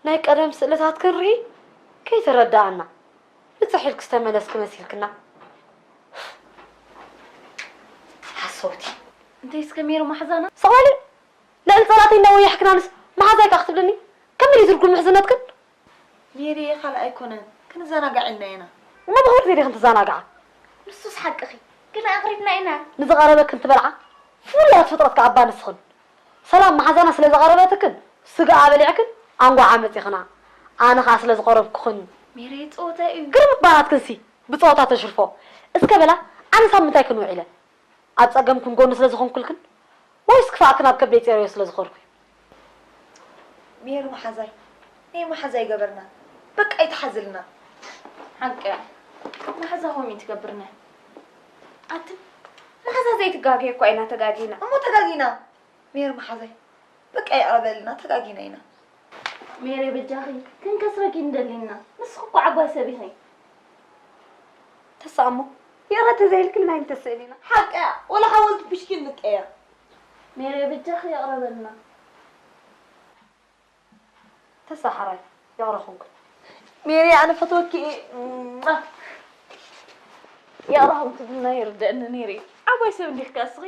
ናይ ቀደም ስእልታት ክንርኢ ከይተረዳኣና ንጽሕ ኢልኪ ዝተመለስኪ መሲልክና። ሓሰውቲ። እንታይ እስከ ሜሩ ማሕዛና? ሰቕ በሊ። ልዕሊ ጸላእተይ እንዳወያሕክናንስ መሓዛይ ከኣ ክትብልኒ? ከመይ እዩ ትርጉም ምሕዝነትክን? ሜሪየ ካልእ ኣይኮነን ክንዘናጋዕ ኢልና ኢና። እሞ ብኽብርቲ ዲኽን ትዘናግዓ? ንሱስ ሓቅኺ ግን ኣኽሪድና ኢና። ንዝቐረበክን ትበልዓ ፍሉያት ፍጥረት ከኣ እባ ንስኽን። ሰላም መሓዛና ስለ ዘቐረበትክን ስጋኣ በሊዕክን ኣንጓዓ መጺኽና። ኣነ ኸኣ ስለ ዝቐረብኩኽን ሜሪየ ጸወታ እዩ። ግርም እባ ናትክንሲ ብጸወታ ተሽርፎ። እስከ በላ ኣነስ ኣብ ምንታይክን ውዒለ? ኣብ ጸገምክን ጎኒ ስለ ዝኾንኩልክን ወይስ ክፋእክን ኣብ ከብደይ ጸይረዮ ስለ ዝኸድኩ እዩ? ሜሪ መሓዛይ ናይ መሓዛይ ገበርና በቃ ኣይትሓዝልና። ሓቂ እያ መሓዛ ከምኡ እዩ ትገብርና። ኣትን መሓዛ ዘይትጋገ እኳ ኢና ተጋጊና። እሞ ተጋጊና ሜሪ መሓዛይ በቃ ይቕረ በልና ተጋጊና ኢና። ሜሪ በጃኺ ክንከስረኪ እንደሊና ንስኺ እኮ ዓባይ ሰብ ኢኺ። ተስኣ እሞ ይቕረ ተዘይልክልና ኣይንተስእን ኢና። ሓቂ እያ ወላ ሓወልቲ ፒሽኪን ንቀያ። ሜሪ በጃኺ ይቕረ በልና። ተስኣ ሓራይ ይቕረ ኹንኩ። ሜሪ ኣነ ፈትወኪ እየ። ይቕረ ኹንኩ ብና ይርደእኒ ነይሩ እዩ። ዓባይ ሰብ እንዲኽካ እስኺ።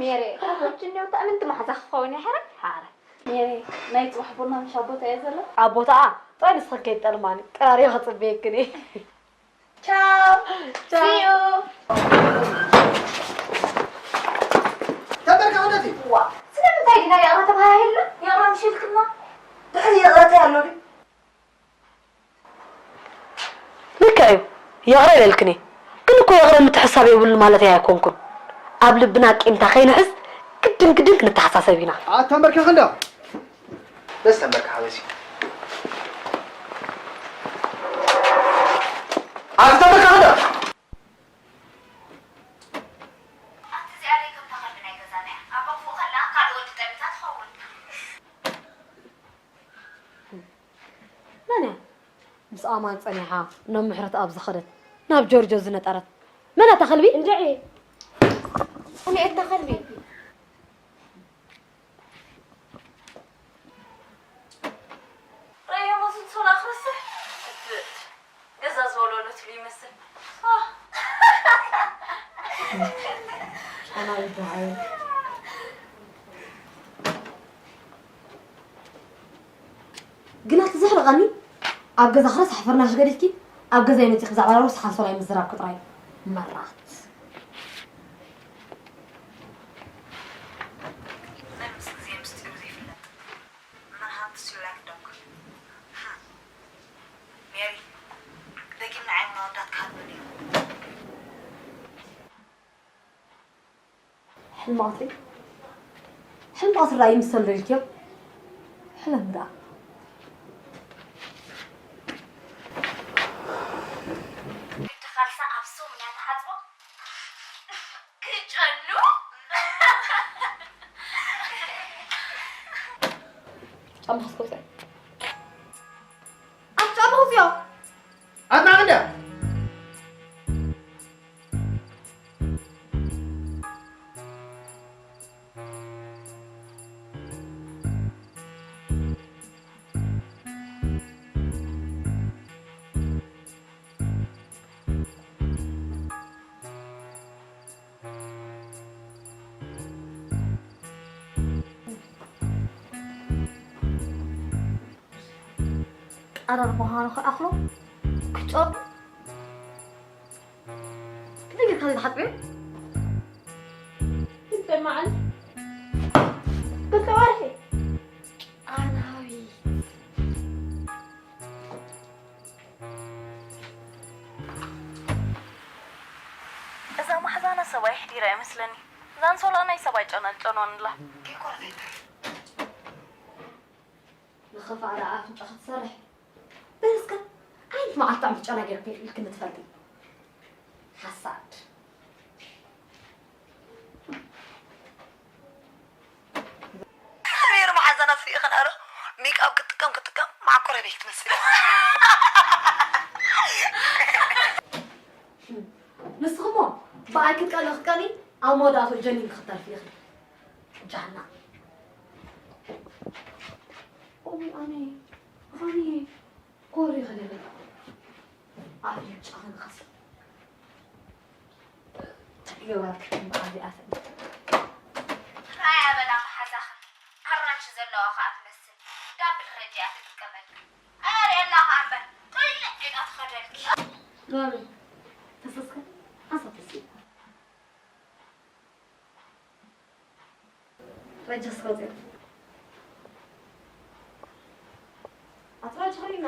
ሜሪ ካብ ወጭ እንዲያው ተኣምንቲ ማሕዛ ክኸውን እየ ሓራይ። ሓራይ ሜሪ ናይ ጽባሕ ቡና ምሽ ኣብ ቦታ እየ ዘሎ። ኣብ ቦታኣ ጥራይ ንስኺ ከይትጠልማኒ ቀራሪበ ክጽበየክን እየ። ቻው ቻው። ተንበርከ ወደቲ ዋ ስለምንታይ ዲና ይቕረ ተባሃሂልና? ይቕረ ምሽ ኢልክና? ድሕሪ ይቕረ እንታይ ኣሎ ድዩ? ልክዕ እዩ ይቕረ ኢለልክን እየ ግን እኮ ይቕረ ምትሕስሳብ የብሉን ማለተይ ኣይኮንኩን ኣብ ልብና ቂምታ ከይንሕዝ ግድን ግድን ክንተሓሳሰብ ኢና ኣተንበርከኺ እንዶ ደስ ተንበርከ ሓበሲ ኣተንበርከኺ እንዶ ኣንቲ እዚኣ ደይ ከምታ ከልቢ ናይ ገዛና እያ ኣባ ክፉእ ከላ ካልእ ወዲ ጠሚታ ትኸውን። መን እያ ምስ ኣማን ጸኒሓ ናብ ምሕረትኣብ ዝኸደት ናብ ጆርጆ ዝነጠረት መን እያ እታ ከልቢ? እንድዒ መን እያ እታ ከልቢ? ረዮ መሱን ሶላ ክርስሕ እብድ ገዛ ዝወለወለትሉ ይመስል። ጫና ይበሃል። ግና እቲ ዘሕርቐኒ ኣብ ገዛ ክረሳሕ ፍርናሽ ገዲፍኪ ኣብ ገዛይ መፂኺ ብዛዕባ ርሑስ ሓንሶላይ ምዝራብኪ ጥራይ እዩ። መራት። መን ምስ ግዜ ምስጢሩ ዘይፍለጥ መርሃንቲ ስላክ ደኩ ሜሪ ደጊም ንዓይ መወዳት ክሃብኒ እዩ። ሕልሚ ቀትሪ ሕልሚ ቀትሪ ራእይ ይምሰል ዶ ኢልክዮ? ሕለሚ ደኣ። ግዲ ካልሳ ኣብ ሶም እናተሓጽቦ ክጨኑ ጫማ ክትከውፀ ኣብ ጫማ ክውፅዮ ኣጥናቕ እንድያ ቀረር ምዃኑ ክኣኽሎ ክጨኑ ክንደይ ጌርካ ዘይትሓጽብዮ? ክልተ መዓልቲ ክልተ ወርሒ። ጫናዊት እዛ ማሕዛና ሰብኣይ ኣሕዲራ እያ መስለኒ። እዛ ኣንሶላ ናይ ሰብኣይ ጨና ልጨንዋንላ። ንኸፍኣ ደኣ ኣፍንጫ ክትሰርሕ በል እስከ። ኣየነይቲ መዓልቲ ጥዕምቲ ጨና ጌርኪ ኢልክኒ ትፈልጢ? ሓሳድ። ሜሪ መሓዛና ስሪኢ ከነኣረ ሜክኣፕ ክትጥቀም ክትጥቀም መዓኮረ ቤት ትመስል። ንስኺ እሞ ብኣይ ክትቀኒ ክትቀኒ ኣብ መወዳእትኡ ጀኒን ክኽተርፊ ኢኺ። ጃና። ኦይ ኣነ ኣነ ኮሪ ከለለ ኣፍንጫ ከንኸስ ትዕዮባትክን ብኣዚኣተን ራያ በላ መሓዛኽን ኣራንሺ ዘለዋ ኸኣ ትመስል ዳብል ረጅያ ትጥቀመልካ ኣያርየላ ኸኣ እምበር ጥልዕ ኢላ ትኸደልኪ። ሎሚ ተሰስከ ኣሳ ተሲእካ ረጅስ ኸዚኣ ኣትራጅ ኸይና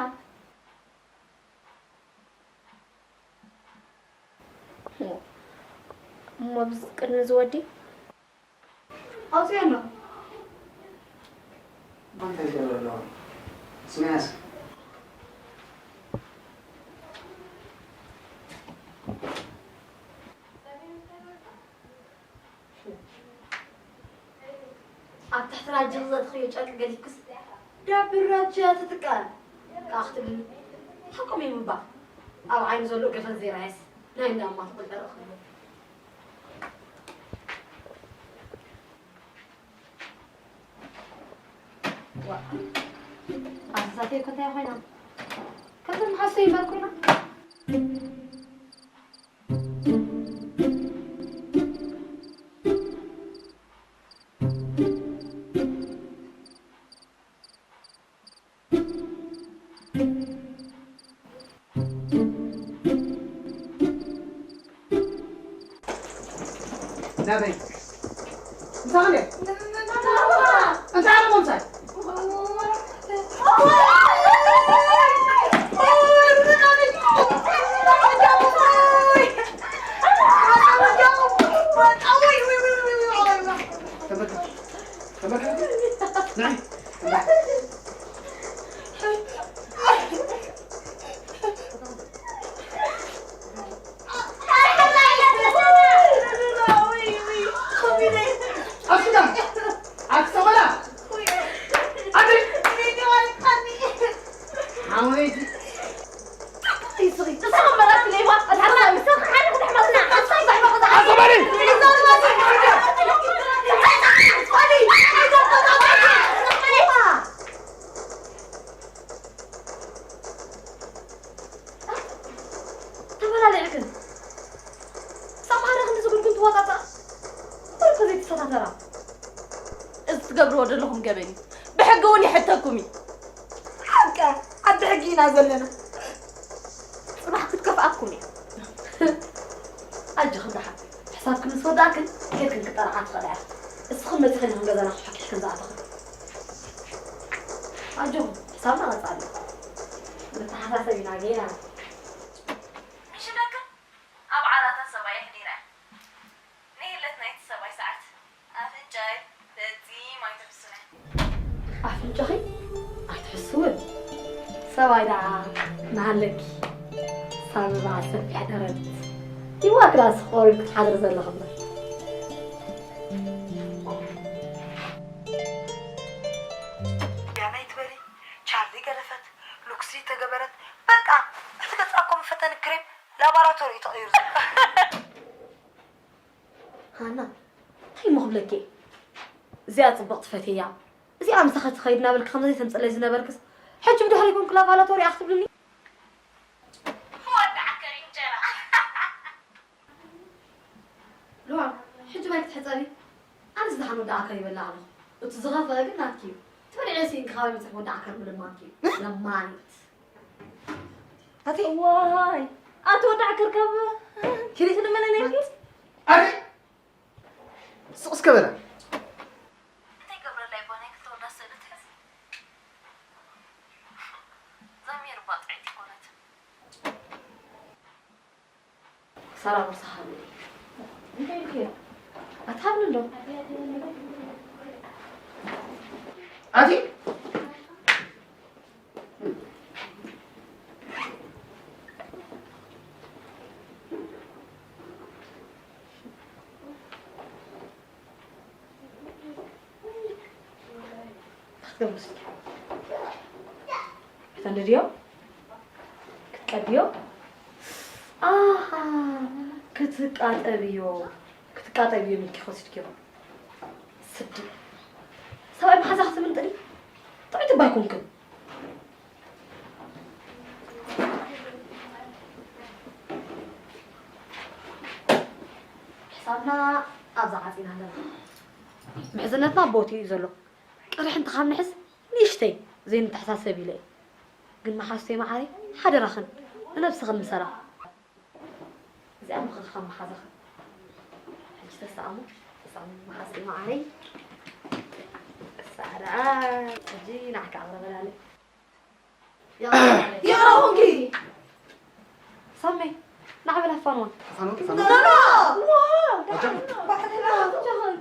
እሞ ብዝ ቅድሚ ዝወዲ ኣውፅዮ ኣሎ። እንታይ ይገብር ኣሎ? ስሚያስ ኣብ ትሕቲ ራጃ ዘእትኽዮ ጨርቂ ገዲፍክስ ዳብል ራጃ ትጥቀም ከኣ ክትብልኒ ሓቆም እዩ ምባል ኣብ ዓይኑ ዘሎ ገፈን ዘይረኣየስ ናይ እንዳ እማቱ ቁልዕርቕ ክብሎ ዋ ኣንስሳተይ እኮ እንታይ ኮይና ከምቶም ሓሶ ይበር ኮይና ናበይ እንታይ ኣለ እንታይ ኣለ ምምሳይ ተመልከት ተመልከት ናይ ተፈላለዕክን ሳምሃረ ክንዲ ዝጉድጉን ትወጣጣ እንታይ እኮ ዘይተሰታተራ እዚ ትገብርዎ ዘለኹም ገበን እዩ ብሕጊ እውን ይሕተኩም እዩ ሓቀ ዓዲ ሕጊ ኢና ዘለና ፅባሕ ክትከፍኣኩም እዩ ኣጆኽን ደሓን ሕሳብክን ምስ ወዳእክን ኬድክን ክጠርዓ ትኽእላ እያ እስኽን መፂኽን ኢኽን ገዛና ክሕኪሕክን ዝኣተኽን ኣጆኹም ሕሳብና ቀፃሊ መተሓሳሰቢና ጌና ይሽለካ ኣብ ዓራታ ሰብኣይ ኣሕዲራ እያ ንሂለት ናይቲ ሰብኣይ ሰዓት ኣፍንጫይ ፈፂማ ኣይትሕሱን እያ ኣፍንጫኺ ኣይትሕስውን ሰብኣይ ደኣ ናሃለኪ ሳበባ ሰፊሕ ደረት ይዋክላስ ቆሪብ ክትሓድር ዘለኹ እምበር ያመይ ትበሊ ቻርሊ ገደፈት ሉክሲ ተገበረት በቃ እቲ ገጻ እኮ መፈተኒ ክሬም ላባራቶሪ እዩ ተቐይሩ ዘሎ ሃና እንታይ እሞ ክብለኪ እዚኣ ጽብቕቲ ፈትየያ እዚኣ ምሳኺ ትኸይድ እናበልኪ ከምዚ ተምጽለይ ዝነበርክስ ሕጂ ብድሕሪ ኮንኩ ላባራቶሪ እያ ክትብልኒ ወዲ ዓከር እንጀራ ሉዋም ሕጂ ማይ ክትሕጸቢ ኣነስ ደሓን ወዲ ዓከር ይበላ ኣለኹ እቲ ዝኸፍአ ግን ናትኪ እዩ ትበልዒ ስኢንኪ ካበይ በፂሑ ወዲ ዓከር ምልማንኪ እዩ ለማኒት ኣቲ ዋይ ኣቲ ወዲ ዓከር ካብ ኪዲ ትልመነ ነርኪ ኣቲ ስቕ እስከ በላ እንታይ ገብረላ ይባ ናይ ክልተ ወዳ ስእሊ ትሕዝ ዛሚር እባ ጥዕይቲ ኮነት ሳራ ቦርሳ ሃብኒ እንታይ ኢልክዮ ኣትሃብኒ እንዶ ኣቲ ክትገብሪ እስኪ። ከተንድድዮ? ክትቀድዮ? ኣሃ ክትቃጠብዮ ክትቃጠብዮ ኢልኪ ወሲድክዮ። ስዲ ሰብኣይ መሓዛ ክትምንጥሊ ጥዑይ ትባይ ኮንክን። ንሕና ኣብዛ ዓጺና ኣለና። ምሕዝነትና ቦቲ እዩ ዘሎ። ቅርሕ እንተ ካብ ንሕዝ ንእሽተይ ዘይንተሓሳሰብ ኢለ እየ። ግን መሓዝተይ መዓረይ፣ ሓደራኽን ንነብስኽን ምሰላ። እዚኣ ምኽርኻ መሓዛኽን። ሕጂ ተሰኣሙ፣ ተሰኣሙ መሓዝተይ መዓረይ። እሳ ደኣ ሕጂ ንዓካ ኣቕርበላለይ። ይቕረ ኹንኪ። ሳሚ፣ ንዓበላ ፋንዋን። ፋንዋን? ፋንዋን? ኖ፣ ኖ! ዋው! ኣጆኺ። ባዕልና ኣጆኽን።